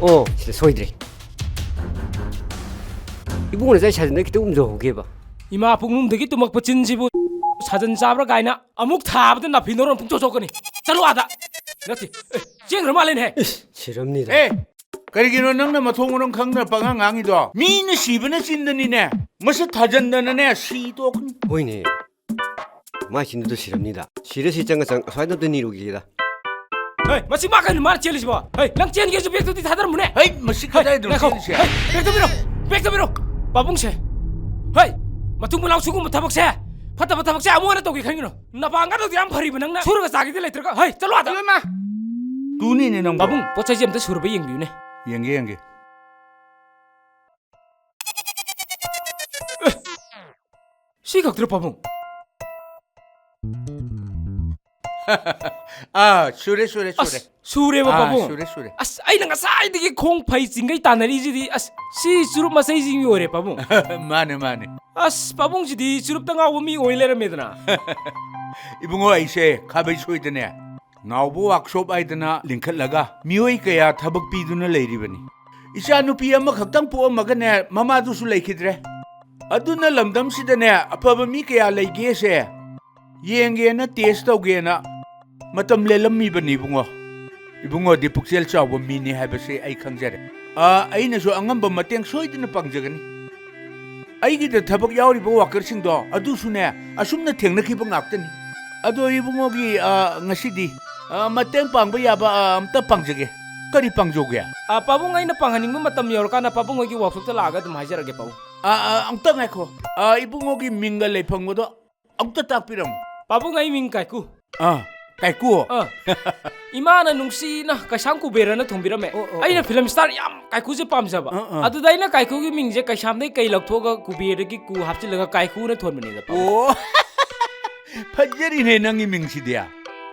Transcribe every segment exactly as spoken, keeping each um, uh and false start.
ꯑꯣ, ꯁꯤꯗ ꯁꯣꯏꯗ꯭ꯔꯦ꯫ ꯏꯕꯨꯡꯉꯣꯅ ꯆꯥꯏ ꯁꯥꯖꯟꯗ ꯈꯤꯇꯪ ꯎꯝꯖꯍꯧꯒꯦꯕ꯫ ꯏꯃꯥ ꯄꯨꯛꯅꯨꯡꯗꯒꯤ ꯇꯨꯝꯃꯛꯄ ꯆꯤꯟꯁꯤꯕꯨ ꯁꯥꯖꯟ ꯆꯥꯕ꯭ꯔꯥ ꯀꯥꯏꯅ ꯑꯃꯨꯛ ꯊꯥꯕꯗ ꯅꯥꯐꯤ ꯅꯔꯣꯟ ꯄꯨꯡꯆꯣꯠ ꯆꯣꯠꯀꯅꯤ꯫ ꯆꯠꯂꯣ ꯑꯥꯗ꯫ ꯅꯠꯇꯦ, ꯑꯦ, ꯆꯦꯟꯈ꯭ꯔ ꯃꯥꯜꯂꯦꯅꯦꯍꯦ꯫ ꯏꯁ, ꯁꯤꯔꯝꯅꯤꯗ꯫ ꯑꯦ, ꯀꯔꯤꯒꯤꯅꯣ ꯅꯪꯅ ꯃꯊꯣꯡ ꯃꯔꯝ ꯈꯪꯗꯅ ꯄꯉꯥꯡ ꯉꯥꯡꯉꯤꯗꯣ? ꯃꯤꯅ ꯁꯤꯕꯅ ꯆꯤꯟꯗꯅꯤꯅꯦ, ꯃꯁꯛ ꯊꯥꯖꯟꯗꯅꯅꯦ ꯁꯤ ꯇꯣꯛꯀꯅꯤ꯫ ꯍꯣꯏꯅꯦ꯫ ꯃꯥꯏ ꯆꯤꯟꯗꯨꯗ ꯁꯤꯔꯝꯅꯤꯗ꯫ ꯁꯤꯔ ꯁꯤ ꯆꯪꯉ ꯆꯪ ꯑꯁ꯭ꯋꯥꯏꯗ ꯑꯝꯇ ꯅꯤꯔꯨꯈꯤꯒꯦꯗ꯫ ꯍꯩ, ꯃꯁꯤ ꯃꯥ ꯀꯩꯅꯣ ꯃꯥꯅ ꯆꯦꯜꯂꯤꯁꯤꯕꯣ? ꯍꯩ, ꯅꯪ ꯆꯦꯟꯒꯦꯁꯨ ꯕꯦꯛꯇꯨꯗꯤ ꯊꯥꯗꯔꯝꯃꯨꯅꯦ꯫ ꯍꯩ, ꯃꯁꯤ ꯍꯩ, ꯀꯗꯥꯏꯗꯅꯣ ꯉꯥꯏꯈꯣ꯫ ꯆꯦꯜꯂꯤꯁꯦ? ꯍꯩ, ꯕꯦꯛꯇꯣ ꯄꯤꯔꯣ, ꯕꯦꯛꯇꯣ ꯄꯤꯔꯣ꯫ ꯄꯥꯕꯨꯡꯁꯦ, ꯍꯩ, ꯃꯇꯨꯡ ꯃꯅꯥꯎ ꯁꯤꯒꯨꯝꯕ ꯊꯕꯛꯁꯦ, ꯐꯠꯇꯕ ꯊꯕꯛꯁꯦ ꯑꯃꯨꯛ ꯍꯟꯅ ꯇꯧꯒꯦ ꯈꯟꯒꯅꯨ꯫ ꯅꯄꯥꯡꯒꯗꯨꯗꯤ ꯌꯥꯝ ꯐꯔꯤꯕ ꯅꯪꯅ꯫ ꯁꯨꯔꯒ ꯆꯥꯒꯦꯗꯤ ꯂꯩꯇ꯭ꯔꯒ, ꯍꯩ, ꯆꯠꯂꯣ ꯑꯥꯗ꯫ ꯏꯕꯦꯝꯃ! ꯇꯨꯅꯤꯅꯦ ꯅꯪꯕꯣ꯫ ꯄꯥꯕꯨꯡ, ꯄꯣꯠ ꯆꯩꯁꯦ ꯑꯝꯇ ꯁꯨꯔꯕ ꯌꯦꯡꯕꯤꯌꯨꯅꯦ꯫ ꯌꯦꯡꯒꯦ, ꯌꯦꯡꯒꯦ꯫ ꯁꯤ ꯈꯛꯇ꯭ꯔꯣ, ꯄꯥꯕꯨꯡ? ꯑꯥ, ꯁꯨꯔꯦ, ꯁꯨꯔꯦ, ꯁꯨꯔꯦ꯫ ꯑꯁ, ꯁꯨꯔꯦꯕ, ꯑꯥ, ꯄꯥꯕꯨꯡ? ꯁꯨꯔꯦ, ꯁꯨꯔꯦ꯫ ꯑꯁ, ꯑꯩꯅ ꯉꯁꯥꯏꯗꯒꯤ ꯈꯣꯡ ꯐꯩ ꯆꯤꯡꯒꯩ ꯇꯥꯟꯅꯔꯤꯁꯤꯗꯤ, ꯑꯁ, ꯁꯤ ꯆꯨꯔꯨꯞ ꯃꯆꯩꯁꯤꯡꯒꯤ ꯑꯣꯏꯔꯦ, ꯄꯥꯕꯨꯡ꯫ ꯃꯥꯅꯦ, ꯃꯥꯅꯦ꯫ ꯑꯁ, ꯄꯥꯕꯨꯡꯁꯤꯗꯤ ꯆꯨꯔꯨꯞꯇ ꯉꯥꯎꯕ ꯃꯤ ꯑꯣꯏ ꯂꯩꯔꯝꯃꯦꯗꯅ꯫ ꯏꯕꯨꯡꯉꯣ, ꯑꯩꯁꯦ ꯈꯥꯕꯩ ꯁꯣꯏꯗꯅꯦ ꯅꯥꯎꯕ ꯋꯥꯛꯁꯣꯞ ꯍꯥꯏꯗꯅ ꯂꯤꯡꯈꯠꯂꯒ ꯃꯤꯑꯣꯏ ꯀꯌꯥ ꯊꯕꯛ ꯄꯤꯗꯨꯅ ꯂꯩꯔꯤꯕꯅꯤ꯫ ꯏꯆꯥ ꯅꯨꯄꯤ ꯑꯃꯈꯛꯇꯪ ꯄꯣꯛꯑꯝꯃꯒꯅꯦ ꯃꯃꯥꯗꯨꯁꯨ ꯂꯩꯈꯤꯗ꯭ꯔꯦ꯫ ꯑꯗꯨꯅ ꯂꯝꯗꯝꯁꯤꯗꯅꯦ ꯑꯐꯕ ꯃꯤ ꯀꯌꯥ ꯂꯩꯒꯦꯁꯦ ꯌꯦꯡꯒꯦꯅ, ꯇꯦꯁ ꯇꯧꯒꯦꯅ ꯃꯇꯝ ꯂꯦꯜꯂꯝꯃꯤꯕꯅꯤ ꯏꯕꯨꯡꯉꯣ꯫ ꯏꯕꯨꯡꯉꯣꯗꯤ ꯄꯨꯛꯆꯦꯜ ꯆꯥꯎꯕ ꯃꯤꯅꯤ ꯍꯥꯏꯕꯁꯦ ꯑꯩ ꯈꯪꯖꯔꯦ꯫ ꯑ, ꯑꯩꯅꯁꯨ ꯑꯉꯝꯕ ꯃꯇꯦꯡ ꯁꯣꯏꯗꯅ ꯄꯥꯡꯖꯒꯅꯤ꯫ ꯑꯩꯒꯤꯗ ꯊꯕꯛ ꯌꯥꯎꯔꯤꯕ ꯋꯥꯀꯔꯁꯤꯡꯗꯣ ꯑꯗꯨꯁꯨꯅꯦ ꯑꯁꯨꯝꯅ ꯊꯦꯡꯅꯈꯤꯕ ꯉꯥꯛꯇꯅꯤ꯫ ꯑꯗꯣ ꯏꯕꯨꯡꯉꯣꯒꯤ, ꯑ, ꯉꯁꯤꯗꯤ, ꯑ, ꯃꯇꯦꯡ ꯄꯥꯡꯕ ꯌꯥꯕ, ꯑ, ꯑꯝꯇ ꯄꯥꯡꯖꯒꯦ꯫ ꯀꯔꯤ ꯄꯥꯡꯖꯧꯒꯦ? ꯑ, ꯄꯥꯕꯨꯡ, ꯑꯩꯅ ꯄꯥꯡꯍꯟꯅꯤꯡꯕ ꯃꯇꯝ ꯌꯧꯔꯀꯥꯟꯗ ꯄꯥꯕꯨꯡ ꯍꯣꯏꯒꯤ ꯋꯥꯛꯁꯣꯞꯇ ꯂꯥꯛꯑꯒ ꯑꯗꯨꯝ ꯍꯥꯏꯖꯔꯒꯦ, ꯄꯥꯕꯨꯡ꯫ ꯑ, ꯑ, ꯑꯝꯇ ꯉꯥꯏꯈꯣ꯫ ꯑ, ꯏꯕꯨꯡꯉꯣꯒꯤ ꯃꯤꯡꯒ ꯂꯩꯐꯝꯒꯗꯣ ꯑꯝꯇ ꯇꯥꯛꯄꯤꯔꯝꯃꯨ꯫ ꯄꯥꯕꯨꯡ, ꯑꯩ ꯃꯤꯡ ꯀꯥꯏꯀꯨ꯫ ꯑꯥ, ꯀꯥꯏꯀꯨ? ꯑꯥ꯫ ꯏꯃꯥꯅ ꯅꯨꯡꯁꯤꯅ ꯀꯩꯁꯥꯝ ꯀꯨꯕꯦꯔꯅ ꯊꯣꯟꯕꯤꯔꯝꯃꯦ꯫ ꯑꯣ, ꯑꯣ, ꯑꯩꯅ ꯑꯣ꯫ ꯐꯤꯂꯝ ꯁ꯭ꯇꯥꯔ ꯌꯥꯝ ꯀꯥꯏꯀꯨꯁꯦ ꯄꯥꯝꯖꯕ꯫ ꯑꯥ, ꯑꯥ꯫ ꯑꯗꯨꯗ ꯑꯩꯅ ꯀꯥꯏꯀꯨꯒꯤ ꯃꯤꯡꯁꯦ ꯀꯩꯁꯥꯝꯗꯩ ꯀꯩ ꯂꯧꯊꯣꯛꯑꯒ ꯀꯨꯕꯦꯔꯗꯒꯤ ꯀꯨ ꯍꯥꯞꯆꯤꯜꯂꯒ ꯀꯥꯏꯀꯨꯅ ꯊꯣꯟꯕꯅꯦꯗ, ꯄꯥꯕꯨꯡ꯫ ꯑꯣ꯫ ꯐꯖꯔꯤꯅꯦ ꯅꯪꯒꯤ ꯃꯤꯡꯁꯤꯗꯤ꯫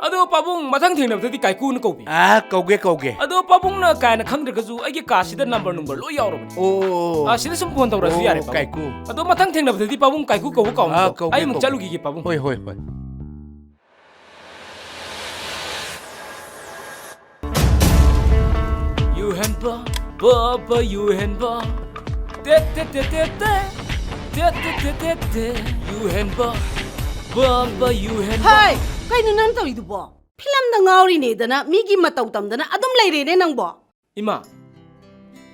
ꯑꯗꯣ ꯄꯥꯕꯨꯡ, ꯃꯊꯪ ꯊꯦꯡꯅꯕꯗꯗꯤ ꯀꯥꯏꯀꯨꯅ ꯀꯧꯕꯤ꯫ ꯑꯥ, ꯀꯧꯒꯦ, ꯀꯧꯒꯦ꯫ ꯑꯗꯣ ꯄꯥꯕꯨꯡꯅ ꯀꯥꯏꯅ ꯈꯪꯗ꯭ꯔꯒꯁꯨ ꯑꯩꯒꯤ ꯀꯥꯁꯤꯗ ꯅꯝꯕꯔ ꯅꯨꯡꯕꯔ ꯂꯣꯏ ꯌꯥꯎꯔꯕꯅꯦ꯫ ꯑꯣ, ꯑꯣ, ꯑꯣ꯫ ꯑꯥ, ꯁꯤꯗ ꯁꯨꯝ ꯐꯣꯟ ꯇꯧꯔꯛꯑꯁꯨ ꯑꯣ, ꯌꯥꯔꯦ, ꯄꯥꯕꯨꯡ꯫ ꯀꯥꯏꯀꯨ꯫ ꯑꯗꯣ ꯃꯊꯪ ꯊꯦꯡꯅꯕꯗꯗꯤ ꯄꯥꯕꯨꯡ ꯀꯥꯏꯀꯨ ꯀꯧꯕ ꯀꯥꯎꯅꯨꯀꯣ꯫ ꯑꯥ, ꯀꯧꯒꯦ, ꯑꯩ ꯑꯃꯨꯛ ꯀꯧꯒꯦ꯫ ꯆꯠꯂꯨꯈꯤꯒꯦ, ꯄꯥꯕꯨꯡ꯫ ꯍꯣꯏ, ꯍꯣꯏ, ꯍꯣꯏ꯫ You ꯕ, ꯕ, ꯕ, ꯌꯨ ꯍꯦꯟꯕ꯫ ꯇꯦ, ꯇꯦ, ꯇꯦ, ꯇꯦ, ꯇꯦ꯫ ꯇꯦ, ꯇꯦ, ꯇꯦ, ꯇꯦ, ꯇꯦ꯫ ꯌꯨ ꯍꯦꯟꯕ꯫ ꯕ, ꯕ, ꯌꯨ ꯍꯦꯟꯕ꯫ ꯍꯥꯏ! ꯀꯩꯅꯣ ꯅꯪ ꯇꯧꯔꯤꯗꯨꯕꯣ? ꯐꯤꯂꯝꯗ ꯉꯥꯎꯔꯤꯅꯦꯗꯅ ꯃꯤꯒꯤ ꯃꯇꯧ ꯇꯝꯗꯅ ꯑꯗꯨꯝ ꯂꯩꯔꯦꯅꯦ ꯅꯪꯕꯣ꯫ ꯏꯃꯥ,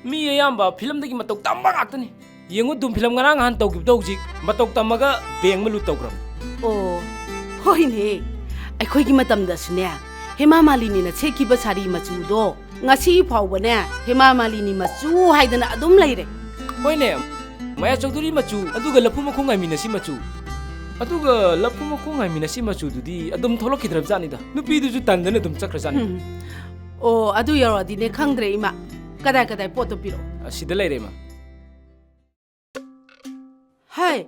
ꯃꯤ ꯑꯌꯥꯝꯕ ꯐꯤꯂꯝꯗꯒꯤ ꯃꯇꯧ ꯇꯝꯕ ꯉꯥꯛꯇꯅꯤ꯫ ꯌꯦꯡꯉꯨ, ꯗꯨꯝ ꯐꯤꯂꯝ ꯉꯔꯥꯡ ꯅꯍꯥꯟ ꯇꯧꯈꯤꯕꯗꯣ ꯍꯧꯖꯤꯛ ꯃꯇꯧ ꯇꯝꯃꯒ ꯕꯦꯡ ꯑꯃ ꯂꯨꯠ ꯇꯧꯈ꯭ꯔꯕꯅꯤ꯫ ꯑꯣ, ꯍꯣꯏꯅꯦ꯫ ꯑꯩꯈꯣꯏꯒꯤ ꯃꯇꯝꯗꯁꯨꯅꯦ, ꯍꯦꯃꯥ ꯃꯥꯂꯤꯅꯤꯅ ꯁꯦꯠꯈꯤꯕ ꯁꯥꯔꯤ ꯃꯆꯨꯗꯣ ꯉꯁꯤ ꯐꯥꯎꯕꯅꯦ, ꯍꯦꯃꯥ ꯃꯥꯂꯤꯅꯤ ꯃꯆꯨ ꯍꯥꯏꯗꯅ ꯑꯗꯨꯝ ꯂꯩꯔꯦ꯫ ꯍꯣꯏꯅꯦ, ꯃꯌꯥ ꯆꯧꯙꯨꯔꯤ ꯃꯆꯨ, ꯑꯗꯨꯒ ꯂꯐꯨ ꯃꯈꯣꯡ ꯉꯥꯏꯃꯤꯟꯅꯁꯤ ꯃꯆꯨ꯫ ꯑꯗꯨꯒ ꯂꯐꯨ ꯃꯈꯣꯡ ꯉꯥꯏꯃꯤꯟꯅꯁꯤ ꯃꯆꯨꯗꯨꯗꯤ ꯑꯗꯨꯝ ꯊꯣꯛꯂꯛꯈꯤꯗ꯭ꯔꯕ ꯖꯥꯠꯅꯤꯗ꯫ ꯅꯨꯄꯤꯗꯨꯁꯨ ꯇꯟꯗꯅ ꯑꯗꯨꯝ ꯆꯠꯈ꯭ꯔ ꯖꯥꯠꯅꯤ꯫ ꯎꯝ꯫ ꯑꯣ, ꯑꯗꯨ ꯌꯧꯔꯛꯑꯗꯤꯅꯦ ꯈꯪꯗ꯭ꯔꯦ, ꯏꯃꯥ꯫ ꯀꯗꯥꯏ ꯀꯗꯥꯏ ꯄꯣꯠꯇꯣ ꯄꯤꯔꯛꯑꯣ꯫ ꯑꯁꯤꯗ ꯂꯩꯔꯦ, ꯏꯃꯥ꯫ ꯍꯥꯏ,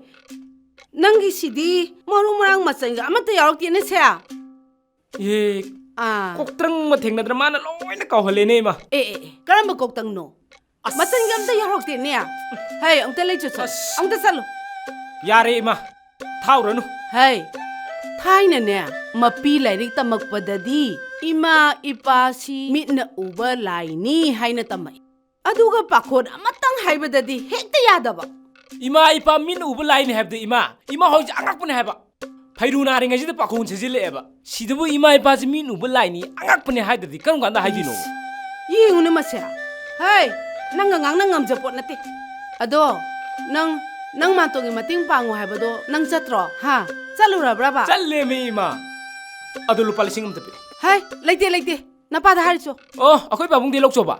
ꯅꯪꯒꯤꯁꯤꯗꯤ ꯃꯔꯨ ꯃꯔꯥꯡ ꯃꯆꯜꯒ ꯑꯃꯠꯇ ꯌꯥꯎꯔꯛꯇꯦꯅꯦ, ꯁꯦ꯫ ꯑꯦ, ꯑꯥ꯫ ꯀꯣꯛꯇ꯭ꯔꯪ ꯑꯃ ꯊꯦꯡꯅꯗꯅ ꯃꯥꯅ ꯂꯣꯏꯅ ꯀꯥꯎꯍꯜꯂꯦꯅꯦ, ꯏꯃꯥ꯫ ꯑꯦ, ꯑꯦ, ꯑꯦ, ꯀꯔꯝꯕ ꯀꯣꯛꯇꯪꯅꯣ? ꯑꯁ꯫ ꯃꯆꯜꯒ ꯑꯝꯇ ꯌꯥꯎꯔꯛꯇꯦꯅꯦ꯫ ꯍꯩ, ꯑꯃꯨꯛꯇ ꯂꯩ ꯆꯠꯁꯤ꯫ ꯑꯁ꯫ ꯑꯃꯨꯛꯇ ꯆꯠꯂꯨ꯫ ꯌꯥꯔꯦ, ꯏꯃꯥ꯫ ꯊꯥꯎꯔꯅꯨ꯫ ꯍꯩ, ꯊꯥꯏꯅꯅꯦ, ꯃꯄꯤ ꯂꯥꯏꯔꯤꯛ ꯇꯝꯃꯛꯄꯗꯗꯤ ꯏꯃꯥ ꯏꯄꯥꯁꯤ ꯃꯤꯠꯅ ꯎꯕ ꯂꯥꯏꯅꯤ ꯍꯥꯏꯅ ꯇꯝꯃꯛꯏ꯫ ꯑꯗꯨꯒ ꯄꯥꯈꯣꯟ ꯑꯃꯇꯪ ꯍꯥꯏꯕꯗꯗꯤ ꯍꯦꯛꯇ ꯌꯥꯗꯕ꯫ ꯏꯃꯥ ꯏꯄꯥ ꯃꯤꯠꯅ ꯎꯕ ꯂꯥꯏꯅꯤ ꯍꯥꯏꯕꯗ, ꯏꯃꯥ, ꯏꯃꯥ ꯍꯣꯏꯁꯦ ꯑꯉꯛꯄꯅꯦ ꯍꯥꯏꯕ꯫ ꯐꯩꯔꯨ ꯅꯥꯔꯤꯉꯩꯁꯤꯗ ꯄꯥꯈꯣꯡ ꯁꯤꯖꯤꯜꯂꯛꯑꯦꯕ꯫ ꯁꯤꯗꯕꯨ ꯏꯃꯥ ꯏꯄꯥꯁꯤ ꯃꯤꯠꯅ ꯎꯕ ꯂꯥꯏꯅꯤ, ꯑꯉꯛꯄꯅꯦ ꯍꯥꯏꯗ꯭ꯔꯗꯤ ꯀꯔꯝ ꯀꯥꯟꯗ ꯍꯥꯏꯗꯣꯏꯅꯣ? ꯏꯁ, ꯌꯦꯡꯉꯨꯅꯦ ꯃꯁꯦ꯫ ꯍꯩ, ꯅꯪꯒ ꯉꯥꯡꯅ ꯉꯝꯖꯄꯣꯠ ꯅꯠꯇꯦ꯫ ꯑꯗꯣ, ꯅꯪ, ꯅꯪ ꯃꯥꯇꯣꯟꯒꯤ ꯃꯇꯦꯡ ꯄꯥꯡꯉꯨ ꯍꯥꯏꯕꯗꯣ ꯅꯪ ꯆꯠꯇ꯭ꯔꯣ? ꯍꯥ? ꯆꯠꯂꯨꯔꯕ꯭ꯔꯕ? ꯆꯠꯂꯦꯃꯤ, ꯏꯃꯥ꯫ ꯑꯗꯣ ꯂꯨꯄꯥ ꯂꯤꯁꯤꯡ ꯑꯃꯇ ꯄꯤꯔꯛꯑꯣ꯫ ꯍꯩ, ꯂꯩꯇꯦ, ꯂꯩꯇꯦ꯫ ꯅꯄꯥꯗ ꯍꯥꯏꯔꯨꯆꯣ꯫ ꯑꯣ, ꯑꯩꯈꯣꯏ ꯄꯥꯕꯨꯡꯗꯤ ꯂꯧꯆꯣꯕ?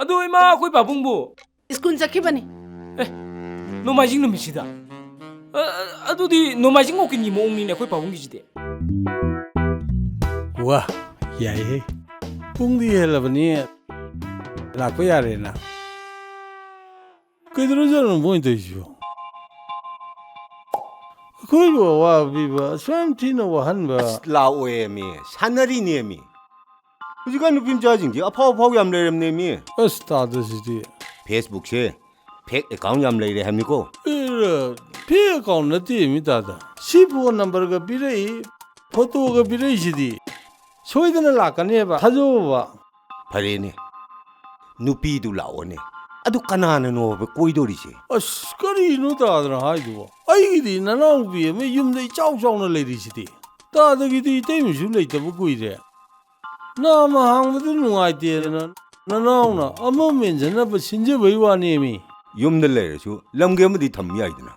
ꯑꯗꯨ ꯏꯃꯥ, ꯑꯩꯈꯣꯏ ꯄꯥꯕꯨꯡꯕꯨ? ꯁ꯭ꯀꯨꯜ ꯆꯠꯈꯤꯕꯅꯤ꯫ ꯑꯦ, ꯅꯣꯡꯃꯥꯏꯖꯤꯡ ꯅꯨꯃꯤꯠꯁꯤꯗ? ꯑ, ꯑ, ꯑꯗꯨꯗꯤ ꯅꯣꯡꯃꯥꯏꯖꯤꯡ ꯋꯥꯛꯀꯤꯡꯒꯤ ꯃꯑꯣꯡꯅꯤꯅꯦ ꯑꯩꯈꯣꯏ ꯄꯥꯕꯨꯡꯒꯤꯁꯤꯗꯤ꯫ ꯋꯥ, ꯌꯥꯏꯍꯦ꯫ ꯄꯨꯡꯗꯤ ꯍꯦꯜꯂꯕꯅꯤ꯫ ꯂꯥꯛꯄ ꯌꯥꯔꯦꯅ꯫ ꯀꯩꯗꯧꯔꯖꯥꯠꯅꯣ ꯃꯣꯏ ꯇꯧꯔꯤꯁꯤꯕꯣ? ꯑꯩꯈꯣꯏꯕꯨ ꯑꯋꯥꯕ ꯄꯤꯕ, ꯑꯁꯨꯛ ꯌꯥꯝ ꯊꯤꯅ ꯋꯥꯍꯟꯕ꯫ ꯑꯁ, ꯂꯥꯛꯑꯣꯏꯃꯤ, ꯁꯥꯟꯅꯔꯤꯅꯦꯃꯤ꯫ ꯍꯧꯖꯤꯛꯀꯥꯟ ꯅꯨꯄꯤ ꯃꯆꯥꯁꯤꯡꯁꯦ ꯑꯐꯥꯎ ꯑꯐꯥꯎ ꯌꯥꯝ ꯂꯩꯔꯝꯅꯦꯃꯤ꯫ ꯑꯁ, ꯇꯥꯗ ꯁꯤꯗꯤ꯫ Facebookꯁꯦ fake account ꯌꯥꯝ ꯂꯩꯔꯦ ꯍꯥꯏꯕꯅꯤꯀꯣ꯫ ꯑꯦꯔꯥ, fake account ꯅꯠꯇꯦꯃꯤ ꯇꯥꯗ꯫ ꯁꯤ phone numberꯒ ꯄꯤꯔꯛꯏ, photoꯒ ꯄꯤꯔꯛꯏꯁꯤꯗꯤ꯫ ꯁꯣꯏꯗꯅ ꯂꯥꯛꯀꯅꯦꯕ, ꯊꯥꯖꯧꯕ꯫ ꯐꯔꯦꯅꯦ꯫ ꯅꯨꯄꯤꯗꯨ ꯂꯥꯛꯑꯣꯅꯦ꯫ ꯑꯗꯨ ꯀꯅꯥꯅꯅꯣꯕ ꯀꯣꯏꯗꯣꯔꯤꯁꯦ? ꯑꯁ, ꯀꯔꯤꯅꯣ ꯇꯥꯗꯅ ꯍꯥꯏꯗꯨꯕꯣ? ꯑꯩꯒꯤꯗꯤ ꯅꯅꯥꯎꯄꯤ ꯑꯃ ꯌꯨꯝꯗ ꯏꯆꯥꯎ ꯆꯥꯎꯅ ꯂꯩꯔꯤꯁꯤꯗꯤ꯫ ꯇꯥꯗꯒꯤꯗꯤ ꯏꯇꯩꯃꯁꯨ ꯂꯩꯇꯕ ꯀꯨꯏꯔꯦ꯫ ꯅꯥꯃ ꯍꯥꯡꯕꯗꯨ ꯅꯨꯡꯉꯥꯏꯇꯦꯗꯅ ꯅꯅꯥꯎꯅ ꯑꯃ ꯃꯦꯟꯖꯅꯕ ꯁꯤꯟꯖꯕꯩ ꯋꯥꯅꯦꯃꯤ꯫ ꯌꯨꯝꯗ ꯂꯩꯔꯁꯨ ꯂꯝꯒꯤ ꯑꯃꯗꯤ ꯊꯝ ꯌꯥꯏꯗꯅ꯫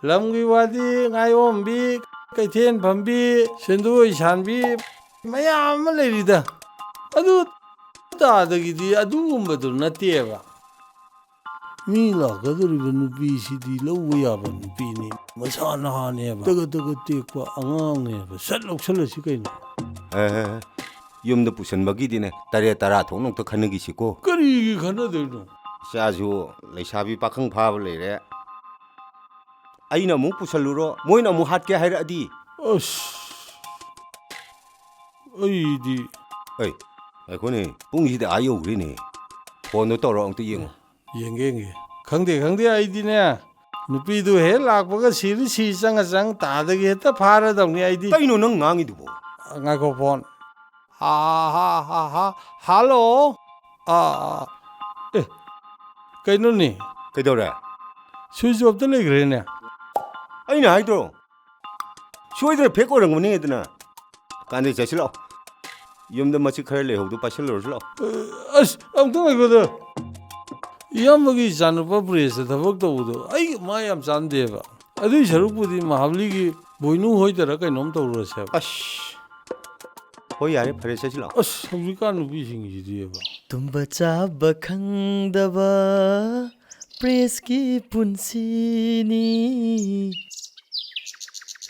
ꯂꯝꯒꯤ ꯋꯥꯗꯤ ꯉꯥꯌꯣꯝꯕꯤ, ꯀꯩꯊꯦꯜ ꯐꯝꯕꯤ, ꯁꯦꯟꯗꯣꯏ ꯁꯥꯟꯕꯤ ꯃꯌꯥꯝ ꯑꯃ ꯂꯩꯔꯤꯗ꯫ ꯑꯗꯨ ꯇꯥꯗꯒꯤꯗꯤ ꯑꯗꯨꯒꯨꯝꯕꯗꯨ ꯅꯠꯇꯦꯕ꯫ ꯃꯤ ꯂꯥꯛꯀꯗꯧꯔꯤꯕ ꯅꯨꯄꯤꯁꯤꯗꯤ ꯂꯧꯕ ꯌꯥꯕ ꯅꯨꯄꯤꯅꯤ꯫ ꯃꯁꯥ ꯅꯍꯥꯅꯦꯕ, ꯇꯒꯠ ꯇꯒꯠ ꯇꯦꯛꯄ ꯑꯉꯥꯡꯅꯦꯕ꯫ ꯁꯠ ꯂꯧꯁꯜꯂꯁꯤ ꯀꯩꯅꯣ꯫ ꯑꯦ, ꯌꯨꯝꯗ ꯄꯨꯁꯟꯕꯒꯤꯗꯤꯅꯦ, ꯇꯔꯦꯠ ꯇꯔꯥ ꯊꯣꯛꯅ ꯑꯝꯇ ꯈꯟꯅꯈꯤꯁꯤꯀꯣ꯫ ꯀꯔꯤꯒꯤ ꯈꯟꯅꯗꯣꯏꯅꯣ? ꯏꯆꯥꯁꯨ ꯂꯩꯁꯥꯕꯤ ꯄꯥꯈꯪ ꯐꯥꯕ ꯂꯩꯔꯦ꯫ ꯑꯩꯅ ꯑꯃꯨꯛ ꯄꯨꯁꯜꯂꯨꯔꯣ, ꯃꯣꯏꯅ ꯑꯃꯨꯛ ꯍꯥꯠꯀꯦ ꯍꯥꯏꯔꯛꯑꯗꯤ? ꯑꯁ, ꯑꯩꯗꯤ ꯑꯩ, ꯉꯥꯏꯈꯣꯅꯦ, ꯄꯨꯡꯁꯤꯗꯤ ꯑꯥ ꯌꯧꯈ꯭ꯔꯦꯅꯦ꯫ ꯐꯣꯟꯗꯣ ꯇꯧꯔꯣ, ꯑꯝꯇ ꯌꯦꯡꯉꯣ꯫ ꯌꯦꯡꯒꯦ, ꯌꯦꯡꯒꯦ꯫ ꯈꯪꯗꯦ, ꯈꯪꯗꯦ, ꯑꯩꯗꯤꯅꯦ, ꯅꯨꯄꯤꯗꯨ ꯍꯦꯛ ꯂꯥꯛꯄꯒ ꯁꯤꯔꯤ ꯁꯤ ꯆꯪꯉ ꯆꯪ ꯇꯥꯗꯒꯤ ꯍꯦꯛꯇ ꯐꯥꯔꯗꯧꯅꯤ ꯑꯩꯗꯤ꯫ ꯀꯩꯅꯣ ꯅꯪ ꯉꯥꯡꯉꯤꯗꯨꯕꯣ? ꯉꯥꯏꯈꯣ, ꯐꯣꯟ꯫ ꯍꯥ, ꯍꯥ, ꯍꯥ, ꯍꯥ, ꯍꯜꯂꯣ? ꯑꯥ, ꯑꯥ, ꯑꯦ, ꯀꯩꯅꯣꯅꯦ? ꯀꯩꯗꯧꯔꯦ? ꯁ꯭ꯋꯤꯆ ꯑꯣꯐꯇ ꯂꯩꯈ꯭ꯔꯦꯅꯦ꯫ ꯑꯩꯅ ꯍꯥꯏꯗ꯭ꯔꯣ? ꯁꯣꯏꯗꯅ ꯐꯦꯛ ꯑꯣꯏꯔꯝꯒꯅꯤ ꯑꯗꯨꯅ꯫ ꯀꯥꯟꯗꯦ, ꯆꯠꯁꯤꯜꯂꯛꯑꯣ꯫ ꯌꯨꯝꯗ ꯃꯆꯤꯛ ꯈꯔ ꯂꯩꯍꯧꯗꯣ ꯄꯥꯏꯁꯤꯜꯂꯨꯔꯁꯤ ꯂꯥꯛꯑꯣ꯫ ꯑꯁ, ꯑꯝꯇ ꯉꯥꯏꯈꯣꯗ꯫ ꯏꯌꯥꯝꯕꯒꯤ ꯏꯆꯥꯅꯨꯄꯥ ꯄ꯭ꯔꯦꯁꯇ ꯊꯕꯛ ꯇꯧꯕꯗꯣ ꯑꯩꯒ ꯃꯥ ꯌꯥꯝ ꯆꯥꯟꯅꯗꯦꯕ꯫ ꯑꯗꯨꯏ ꯁꯔꯨꯛꯄꯨꯗꯤ ꯃꯍꯥꯕꯂꯤꯒꯤ ꯕꯣꯏꯅꯨ ꯍꯣꯏꯗꯔ ꯀꯩꯅꯣꯝ ꯇꯧꯔꯨꯔꯁꯦꯕ꯫ ꯑꯁ, ꯍꯣꯏ, ꯌꯥꯔꯦ, ꯐꯔꯦ, ꯆꯠꯁꯤ ꯂꯥꯛꯑꯣ꯫ ꯑꯁ, ꯍꯧꯖꯤꯛꯀꯥꯟ ꯅꯨꯄꯤꯁꯤꯡꯁꯤꯗꯤꯕ꯫ ꯇꯨꯝꯕ ꯆꯥꯕ ꯈꯪꯗꯕ ꯄ꯭ꯔꯦꯁꯀꯤ ꯄꯨꯟꯁꯤꯅꯤ꯫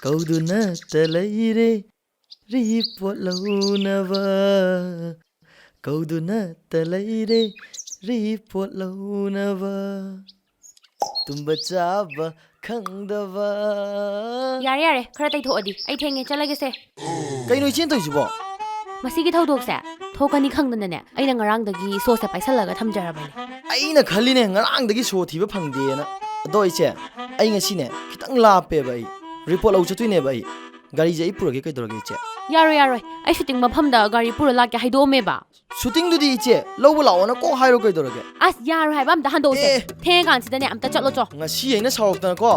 ꯀꯧꯗꯨꯅꯇ ꯂꯩꯔꯦ ꯔꯤꯄꯣꯔꯠ ꯂꯧꯅꯕ꯫ ꯀꯧꯗꯨꯅꯇ ꯂꯩꯔꯦ ꯔꯤꯄꯣꯔꯠ ꯂꯧꯅꯕ꯫ ꯇꯨꯝꯕ ꯆꯥꯕ ꯈꯪꯗꯕ꯫ ꯌꯥꯔꯦ, ꯌꯥꯔꯦ, ꯈꯔ ꯇꯩꯊꯣꯛꯑꯗꯤ꯫ ꯑꯩ ꯊꯦꯡꯉꯦ, ꯆꯠꯂꯒꯦꯁꯦ꯫ ꯀꯩꯅꯣ ꯏꯆꯦꯅ ꯇꯧꯔꯤꯁꯤꯕꯣ? ꯃꯁꯤꯒꯤ ꯊꯧꯗꯣꯛꯁꯦ ꯊꯣꯛꯀꯅꯤ ꯈꯪꯗꯅꯅꯦ, ꯑꯩꯅ ꯉꯔꯥꯡꯗꯒꯤ ꯁꯣꯁꯦ ꯄꯥꯏꯁꯜꯂꯒ ꯊꯝꯖꯔꯕꯅꯦ꯫ ꯑꯩꯅ ꯈꯜꯂꯤꯅꯦ ꯉꯔꯥꯡꯗꯒꯤ ꯁꯣ ꯊꯤꯕ ꯐꯪꯗꯦꯅ꯫ ꯑꯗꯣ ꯏꯆꯦ, ꯑꯩ ꯉꯁꯤꯅꯦ ꯈꯤꯇꯪ ꯂꯥꯞꯄꯦꯕ ꯑꯩ꯫ ꯔꯤꯄꯣꯔꯠ ꯂꯧ ꯆꯠꯇꯣꯏꯅꯦꯕ ꯑꯩ꯫ ꯒꯥꯔꯤꯁꯦ ꯑꯩ ꯄꯨꯔꯒꯦ, ꯀꯩꯗꯧꯔꯒꯦ, ꯏꯆꯦ? ꯌꯥꯔꯣꯏ, ꯌꯥꯔꯣꯏ, ꯑꯩ ꯁꯨꯇꯤꯡ ꯃꯐꯝꯗ ꯒꯥꯔꯤ ꯄꯨꯔ ꯂꯥꯛꯀꯦ ꯍꯥꯏꯗꯣꯛꯑꯝꯃꯦꯕ꯫ ꯁꯨꯇꯤꯡꯗꯨꯗꯤ, ꯏꯆꯦ, ꯂꯧꯕ ꯂꯥꯛꯑꯣꯅ ꯀꯣꯛ ꯍꯥꯏꯔꯣ, ꯀꯩꯗꯧꯔꯒꯦ? ꯑꯁ, ꯌꯥꯔꯣꯏ ꯍꯥꯏꯕ, ꯑꯝꯇ ꯍꯟꯗꯣꯛꯎꯁꯦ꯫ ꯑꯦ꯫ ꯊꯦꯡꯉꯀꯥꯟꯁꯤꯗꯅꯦ, ꯑꯝꯇ ꯆꯠꯂꯣ ꯆꯣ꯫ ꯉꯁꯤ ꯑꯩꯅ ꯁꯥꯎꯔꯛꯇꯅꯀꯣ,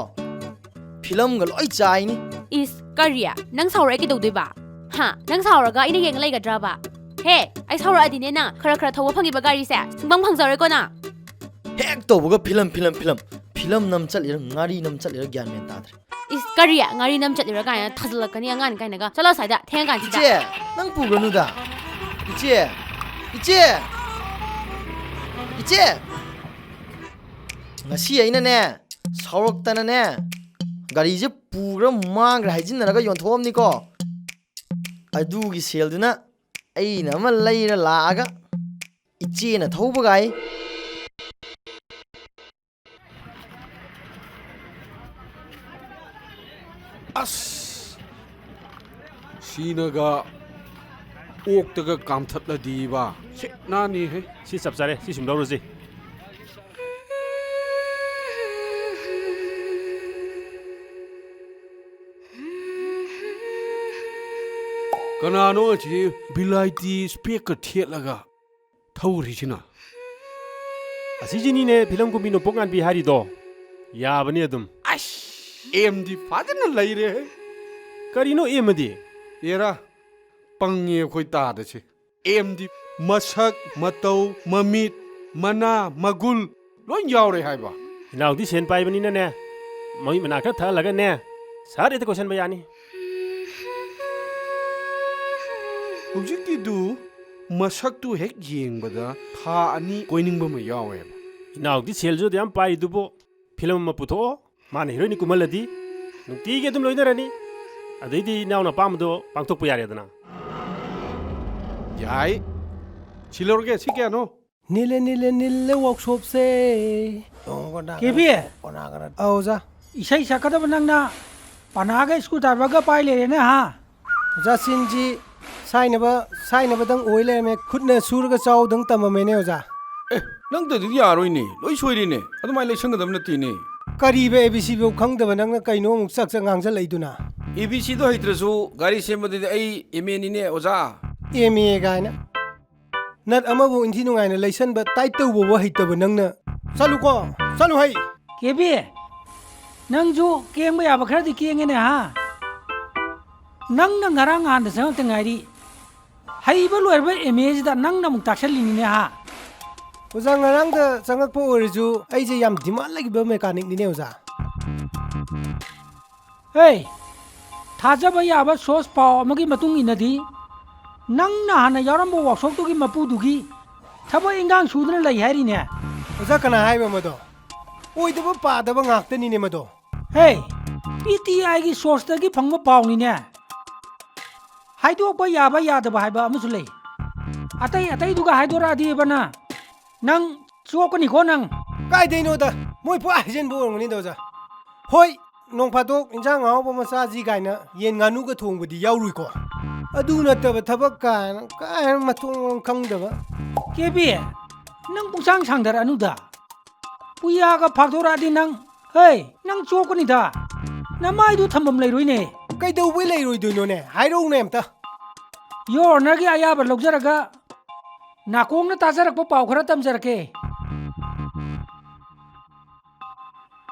ꯐꯤꯂꯝꯒ ꯂꯣꯏ ꯆꯥꯏꯅꯤ꯫ ꯏꯁ, ꯀꯔꯤ? ꯅꯪ ꯁꯥꯎꯔꯛꯑꯦ ꯀꯩꯗꯧꯗꯣꯏꯕ? ꯍꯥ? ꯅꯪ ꯁꯥꯎꯔꯒ ꯑꯩꯅ ꯌꯦꯡꯉ ꯂꯩꯒꯗ꯭ꯔꯕ? ꯍꯦ, ꯑꯩ ꯁꯥꯎꯔꯛꯑꯗꯤꯅꯦ, ꯅꯪ ꯈꯔ ꯈꯔ ꯊꯧꯕ ꯐꯪꯉꯤꯕ ꯒꯥꯔꯤꯁꯦ ꯁꯨꯡꯐꯪ ꯐꯪꯖꯔꯣꯏꯀꯣ ꯅꯪ꯫ ꯍꯦꯛ ꯇꯧꯕꯒ ꯐꯤꯂꯝ, ꯐꯤꯂꯝ, ꯐꯤꯂꯝ꯫ ꯐꯤꯂꯝ ꯅꯝ ꯆꯠꯂꯤꯔ ꯉꯥꯔꯤ ꯅꯝ ꯆꯠꯂꯤꯔ ꯒ꯭ꯌꯥꯟ ꯃꯦꯟ ꯇꯥꯗ꯭ꯔꯦ꯫ ꯏꯁ, ꯀꯔꯤ? ꯉꯥꯔꯤ ꯅꯝ ꯆꯠꯂꯤꯔ ꯀꯥꯏꯅ ꯊꯥꯖꯤꯜꯂꯛꯀꯅꯤ ꯑꯉꯥꯡꯅꯤ ꯀꯥꯏꯅꯒ꯫ ꯆꯠꯂꯣ ꯑꯁ꯭ꯋꯥꯏꯗ, ꯊꯦꯡꯉꯀꯥꯟꯁꯤꯗ꯫ ꯏꯆꯦ, ꯅꯪ ꯄꯨꯒꯅꯨꯗ꯫ ꯏꯆꯦ, ꯏꯆꯦ, ꯏꯆꯦ! ꯉꯁꯤ ꯑꯩꯅꯅꯦ, ꯁꯥꯎꯔꯛꯇꯅꯅꯦ, ꯒꯥꯔꯤꯁꯦ ꯄꯨꯈ꯭ꯔ ꯃꯥꯡꯈ꯭ꯔ ꯍꯥꯏꯖꯤꯟꯅꯔꯒ ꯌꯣꯟꯊꯣꯛꯑꯝꯅꯤꯀꯣ꯫ ꯑꯗꯨꯒꯤ ꯁꯦꯜꯗꯨꯅ ꯑꯩꯅ ꯑꯃ ꯂꯩꯔ ꯂꯥꯛꯑꯒ ꯏꯆꯦꯅ ꯊꯧꯕꯒꯥꯏ꯫ ꯑꯁ! ꯁꯤꯅꯒ ꯑꯣꯛꯇꯒ ꯀꯥꯝꯊꯠꯂꯗꯤꯕ꯫ ꯁꯤ ꯅꯥꯅꯤꯍꯦ꯫ ꯁꯤ ꯆꯞ ꯆꯥꯔꯦ, ꯁꯤ ꯁꯨꯝ ꯂꯧꯔꯁꯤ꯫ ꯀꯅꯥꯅꯣ ꯑꯁꯤ ꯕꯤꯂꯥꯏꯇꯤ ꯏꯁꯄꯦꯛꯀ ꯊꯦꯠꯂꯒ ꯊꯧꯔꯤꯁꯤꯅ? ꯑꯁꯤꯁꯤꯅꯤꯅꯦ ꯐꯤꯂꯝ ꯀꯨꯝꯕꯤ ꯅꯣꯡꯄꯣꯛ ꯉꯥꯟꯕꯤ ꯍꯥꯏꯔꯤꯗꯣ꯫ ꯌꯥꯕꯅꯤ ꯑꯗꯨꯝ꯫ ꯑꯁ, ꯑꯦꯝꯗꯤ ꯐꯖꯅ ꯂꯩꯔꯦꯍꯦ꯫ ꯀꯔꯤꯅꯣ ꯑꯦꯝ ꯑꯗꯤ? ꯑꯦꯔꯥ, ꯄꯪꯉꯦ ꯑꯩꯈꯣꯏ ꯇꯥꯗꯁꯦ꯫ ꯑꯦꯝꯗꯤ ꯃꯁꯛ, ꯃꯇꯧ, ꯃꯃꯤꯠ, ꯃꯅꯥ, ꯃꯒꯨꯜ ꯂꯣꯏ ꯌꯥꯎꯔꯦ ꯍꯥꯏꯕ꯫ ꯏꯅꯥꯎꯗꯤ ꯁꯦꯟ ꯄꯥꯏꯕꯅꯤꯅꯅꯦ, ꯃꯃꯤꯠ ꯃꯅꯥ ꯈꯔ ꯊꯛꯍꯜꯂꯒꯅꯦ, ꯁꯠ ꯍꯦꯛꯇ ꯀꯣꯏꯁꯟꯕ ꯌꯥꯅꯤ꯫ ꯍꯧꯖꯤꯛꯀꯤꯗꯨ ꯃꯁꯛꯇꯨ ꯍꯦꯛ ꯌꯦꯡꯕꯗ ꯊꯥ ꯑꯅꯤ ꯀꯣꯏꯅꯤꯡꯕ ꯑꯃ ꯌꯥꯎꯋꯦꯕ꯫ ꯏꯅꯥꯎꯗꯤ ꯁꯦꯜꯁꯨ ꯑꯗꯨ ꯌꯥꯝ ꯄꯥꯏꯔꯤꯗꯨꯕꯨ, ꯐꯤꯂꯝ ꯑꯃ ꯄꯨꯊꯣꯛꯑꯣ, ꯃꯥꯅ ꯍꯤꯔꯣꯏꯅꯤ ꯀꯨꯝꯍꯜꯂꯗꯤ ꯅꯨꯡꯇꯤꯒꯤ ꯑꯗꯨꯝ ꯂꯣꯏꯅꯔꯅꯤ꯫ ꯑꯗꯩꯗꯤ ꯏꯅꯥꯎꯅ ꯑꯄꯥꯝꯕꯗꯣ ꯄꯥꯡꯊꯣꯛꯄ ꯌꯥꯔꯦꯗꯅ꯫ ꯌꯥꯏ꯫ ꯁꯤ ꯂꯧꯔꯒꯦ, ꯁꯤ ꯀꯌꯥꯅꯣ? ꯅꯤꯜꯂꯦ, ꯅꯤꯜꯂꯦ, ꯅꯤꯜꯂꯦ ꯋꯥꯛꯁꯣꯞꯁꯦ꯫ ꯀꯦꯕꯤ! ꯑꯣ, ꯑꯣꯖꯥ꯫ ꯏꯁꯩ ꯁꯛꯀꯗꯕ ꯅꯪꯅ ꯄꯅꯥꯒ ꯁ꯭ꯀ꯭ꯔꯨ ꯗ꯭ꯔꯥꯏꯚꯔꯒ ꯄꯥꯏ ꯂꯩꯔꯦꯅꯦ, ꯍꯥ? ꯑꯣꯖꯥ, ꯁꯤꯟꯁꯤ ꯁꯥꯏꯅꯕ, ꯁꯥꯏꯅꯕꯗꯪ ꯑꯣꯏ ꯂꯩꯔꯝꯃꯦ꯫ ꯈꯨꯠꯅ ꯁꯨꯔꯒ ꯆꯥꯎꯗꯪ ꯇꯝꯃꯝꯃꯦꯅꯦ, ꯑꯣꯖꯥ꯫ ꯑꯦ, ꯅꯪ ꯇꯧꯔꯤꯗꯨꯗꯤ ꯌꯥꯔꯣꯏꯅꯦ꯫ ꯂꯣꯏ ꯁꯣꯏꯔꯦꯅꯦ꯫ ꯑꯗꯨꯃꯥꯏꯅ ꯂꯩꯁꯟꯒꯗꯕ ꯅꯠꯇꯦꯅꯦ꯫ ꯀꯔꯤꯕ ꯑꯦ ꯕꯤ ꯁꯤ ꯐꯥꯎ ꯈꯪꯗꯕ ꯅꯪꯅ ꯀꯩꯅꯣ ꯑꯃꯨꯛ ꯆꯥꯛ ꯆꯥꯛ ꯉꯥꯡꯁꯜꯂꯛꯏꯗꯨꯅ? ꯑꯦ ꯕꯤ ꯁꯤꯗꯣ ꯍꯩꯇ꯭ꯔꯁꯨ ꯒꯥꯔꯤ ꯁꯦꯝꯕꯗꯗꯤ ꯑꯩ ꯑꯦꯝ ꯑꯦꯅꯤꯅꯦ ꯑꯣꯖꯥ꯫ ꯑꯦꯝ ꯑꯦ ꯀꯥꯏꯅ꯫ ꯅꯠ ꯑꯃꯕꯨ ꯏꯟꯊꯤ ꯅꯨꯡꯉꯥꯏꯅ ꯂꯩꯁꯟꯕ ꯇꯥꯏꯠ ꯇꯧꯕꯕꯨ ꯍꯩꯇꯕ ꯅꯪꯅ꯫ ꯆꯠꯂꯨꯀꯣ, ꯆꯠꯂꯨ ꯍꯩ꯫ ꯀꯦꯕꯤ, ꯅꯪꯁꯨ ꯀꯦꯡꯕ ꯌꯥꯕ ꯈꯔꯗꯤ ꯀꯦꯡꯉꯦꯅꯦ ꯍꯥ? ꯅꯪꯅ ꯉꯔꯥꯡ ꯅꯍꯥꯟꯗ ꯆꯪꯉꯛꯇ ꯉꯥꯏꯔꯤ꯫ ꯍꯩꯕ ꯂꯣꯏꯔꯕ ꯑꯦꯝ ꯑꯦꯁꯤꯗ ꯅꯪꯅ ꯑꯃꯨꯛ ꯇꯥꯛꯁꯜꯂꯤꯅꯤꯅꯦ ꯍꯥ? ꯑꯣꯖꯥ, ꯉꯔꯥꯡꯗ ꯆꯪꯉꯛꯄ ꯑꯣꯏꯔꯁꯨ ꯑꯩꯁꯦ ꯌꯥꯝ ꯗꯤꯃꯥꯟ ꯂꯩꯈꯤꯕ ꯃꯦꯀꯥꯅꯤꯛꯅꯤꯅꯦ ꯑꯣꯖꯥ꯫ ꯍꯦ, ꯊꯥꯖꯕ ꯌꯥꯕ ꯁꯣꯔꯁ ꯄꯥꯎ ꯑꯃꯒꯤ ꯃꯇꯨꯡ ꯏꯟꯅꯗꯤ ꯅꯪꯅ ꯍꯥꯟꯅ ꯌꯥꯎꯔꯝꯕ ꯋꯥꯛꯁꯣꯞꯇꯨꯒꯤ ꯃꯄꯨꯗꯨꯒꯤ ꯊꯕꯛ ꯏꯟꯈꯥꯡ ꯁꯨꯗꯨꯅ ꯂꯩ ꯍꯥꯏꯔꯤꯅꯦ꯫ ꯑꯣꯖꯥ, ꯀꯅꯥ ꯍꯥꯏꯕ ꯃꯗꯣ? ꯑꯣꯏꯗꯕ ꯄꯥꯗꯕ ꯉꯥꯛꯇꯅꯤꯅꯦ ꯃꯗꯣ꯫ ꯍꯦ, ꯄꯤ ꯇꯤ ꯑꯥꯏꯒꯤ ꯁꯣꯔꯁꯇꯒꯤ ꯐꯪꯕ ꯄꯥꯎꯅꯤꯅꯦ꯫ ꯍꯥꯏꯗꯣꯛꯄ ꯌꯥꯕ ꯌꯥꯗꯕ ꯍꯥꯏꯕ ꯑꯃꯁꯨ ꯂꯩ꯫ ꯑꯇꯩ ꯑꯇꯩꯗꯨꯒ ꯍꯥꯏꯗꯣꯔꯛꯑꯗꯤꯕꯅ ꯅꯪ ꯆꯣꯞꯀꯅꯤꯀꯣ ꯅꯪ꯫ ꯀꯥꯏꯗꯩꯅꯣꯗ, ꯃꯣꯏ ꯄꯨꯡꯍꯥꯏ ꯍꯥꯏꯖꯤꯟꯕ ꯑꯣꯏꯔꯝꯒꯅꯤꯗ ꯑꯣꯖꯥ꯫ ꯍꯣꯏ, ꯅꯣꯡ ꯐꯥꯗꯣꯛ ꯏꯟꯖꯥꯡ ꯑꯍꯥꯎꯕ ꯑꯃ ꯆꯥꯁꯤ ꯀꯥꯏꯅ ꯌꯦꯟ ꯉꯥꯅꯨꯒ ꯊꯣꯡꯕꯗꯤ ꯌꯥꯎꯔꯨꯏꯀꯣ꯫ ꯑꯗꯨ ꯅꯠꯇꯕ ꯊꯕꯛ ꯀꯥꯏꯅ ꯀꯥꯏ ꯃꯊꯣꯡ ꯃꯔꯝ ꯈꯪꯗꯕ꯫ ꯀꯦꯕꯤ, ꯅꯪ ꯄꯨꯡꯁꯥꯡ ꯁꯥꯡꯗꯔꯛꯑꯅꯨꯗ꯫ ꯄꯨꯌꯥꯒ ꯐꯥꯛꯊꯣꯔꯛꯑꯗꯤ ꯅꯪ, ꯍꯦ, ꯅꯪ ꯆꯣꯞꯀꯅꯤꯗ꯫ ꯅꯃꯥꯏꯗꯨ ꯊꯝꯐꯝ ꯂꯩꯔꯣꯏꯅꯦ꯫ ꯀꯩꯗꯧꯕꯩ ꯂꯩꯔꯣꯏꯗꯣꯏꯅꯣꯅꯦ? ꯍꯥꯏꯔꯛꯎꯅꯦ ꯑꯝꯇ꯫ Your Honourꯒꯤ ꯑꯌꯥꯕ ꯂꯧꯖꯔꯒ ꯅꯥꯀꯣꯡꯅ ꯇꯥꯖꯔꯛꯄ ꯄꯥꯎ ꯈꯔ ꯇꯝꯖꯔꯛꯀꯦ꯫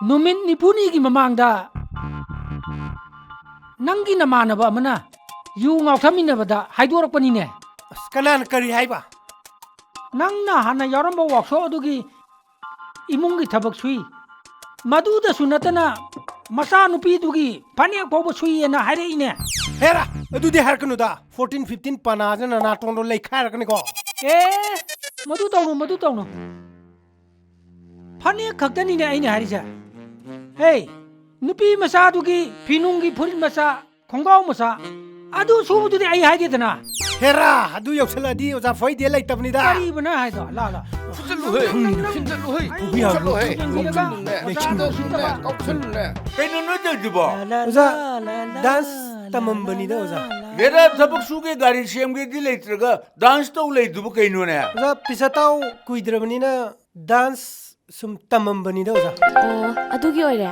ꯅꯨꯃꯤꯠ ꯅꯤꯐꯨꯅꯤꯒꯤ ꯃꯃꯥꯡꯗ ꯅꯪꯒꯤ ꯅꯃꯥꯟꯅꯕ ꯑꯃꯅ ꯌꯨ ꯉꯥꯎꯊꯃꯤꯟꯅꯕꯗ ꯍꯥꯏꯗꯣꯔꯛꯄꯅꯤꯅꯦ꯫ ꯑꯁ, ꯀꯅꯥꯅ ꯀꯔꯤ ꯍꯥꯏꯕ? ꯅꯪꯅ ꯍꯥꯟꯅ ꯌꯥꯎꯔꯝꯕ ꯋꯥꯛꯁꯣꯞ ꯑꯗꯨꯒꯤ ꯏꯃꯨꯡꯒꯤ ꯊꯕꯛ ꯁꯨꯏ꯫ ꯃꯗꯨꯗꯁꯨ ꯅꯠꯇꯅ ꯃꯆꯥꯅꯨꯄꯤꯗꯨꯒꯤ ꯐꯅꯦꯛ ꯐꯥꯎꯕ ꯁꯨꯏꯌꯦꯅ ꯍꯥꯏꯔꯛꯏꯅꯦ꯫ ꯍꯦꯔꯥ, ꯑꯗꯨꯗꯤ ꯍꯥꯏꯔꯛꯀꯅꯨꯗ꯫ Fourteen fifteen ꯄꯅꯥꯁꯤꯅ ꯅꯥꯇꯣꯟꯗꯣ ꯂꯩꯈꯥꯏꯔꯛꯀꯅꯤꯀꯣ꯫ ꯑꯦ, ꯃꯗꯨ ꯇꯧꯅꯨ, ꯃꯗꯨ ꯇꯧꯅꯨ꯫ ꯐꯅꯦꯛ ꯈꯛꯇꯅꯤꯅꯦ ꯑꯩꯅ ꯍꯥꯏꯔꯤꯁꯦ꯫ ꯍꯦ, ꯅꯨꯄꯤ ꯃꯆꯥꯗꯨꯒꯤ ꯐꯤꯅꯨꯡꯒꯤ ꯐꯨꯔꯤꯠ ꯃꯆꯥ, ꯈꯣꯡꯒ꯭ꯔꯥꯎ ꯃꯆꯥ, ꯑꯗꯨ ꯁꯨꯕꯗꯨꯗꯤ ꯑꯩ ꯍꯥꯏꯗꯦꯗꯅ꯫ ꯍꯦꯔꯥ, ꯑꯗꯨ ꯌꯧꯁꯜꯂꯛꯑꯗꯤ ꯑꯣꯖꯥ ꯐꯣꯏꯗꯦ ꯂꯩꯇꯕꯅꯤꯗ꯫ ꯀꯔꯤꯕꯨꯅ ꯍꯥꯏꯗꯣ? ꯂꯥ, ꯂꯥ꯫ ꯐꯨꯖꯜꯂꯨꯍꯦ, ꯅꯪ, ꯅꯪ, ꯐꯨꯖꯜꯂꯨꯍꯦ, ꯑꯩ ꯐꯨꯖꯜꯂꯨꯍꯦ꯫ ꯌꯦꯡꯕꯤꯔꯒ ꯀꯧꯁꯜꯂꯨꯅꯦ, ꯑꯣꯖꯥꯗ ꯀꯧꯁꯜꯂꯨꯅꯦ, ꯎꯁꯤꯠꯇꯕ꯫ ꯀꯧꯁꯜꯂꯨꯅꯦ꯫ ꯀꯩꯅꯣ ꯅꯣꯏ ꯇꯧꯔꯤꯗꯨꯕꯣ? ꯑꯣꯖꯥ, ꯗꯥꯟꯁ ꯇꯝꯃꯝꯕꯅꯤꯗ, ꯑꯣꯖꯥ꯫ ꯍꯦꯔꯥ, ꯊꯕꯛ ꯁꯨꯒꯦ ꯒꯥꯔꯤ ꯁꯦꯝꯒꯦꯗꯤ ꯂꯩꯇ꯭ꯔꯒ ꯗꯥꯟꯁ ꯇꯧ ꯂꯩꯗꯨꯕꯨ ꯀꯩꯅꯣꯅꯦ? ꯑꯣꯖꯥ, ꯄꯩꯁꯥ ꯇꯥꯎ ꯀꯨꯏꯗ꯭ꯔꯕꯅꯤꯅ ꯗꯥꯟꯁ ꯁꯨꯝ ꯇꯝꯃꯝꯕꯅꯤꯗ, ꯑꯣꯖꯥ꯫ ꯑꯣ, ꯑꯗꯨꯒꯤ ꯑꯣꯏꯔꯦ?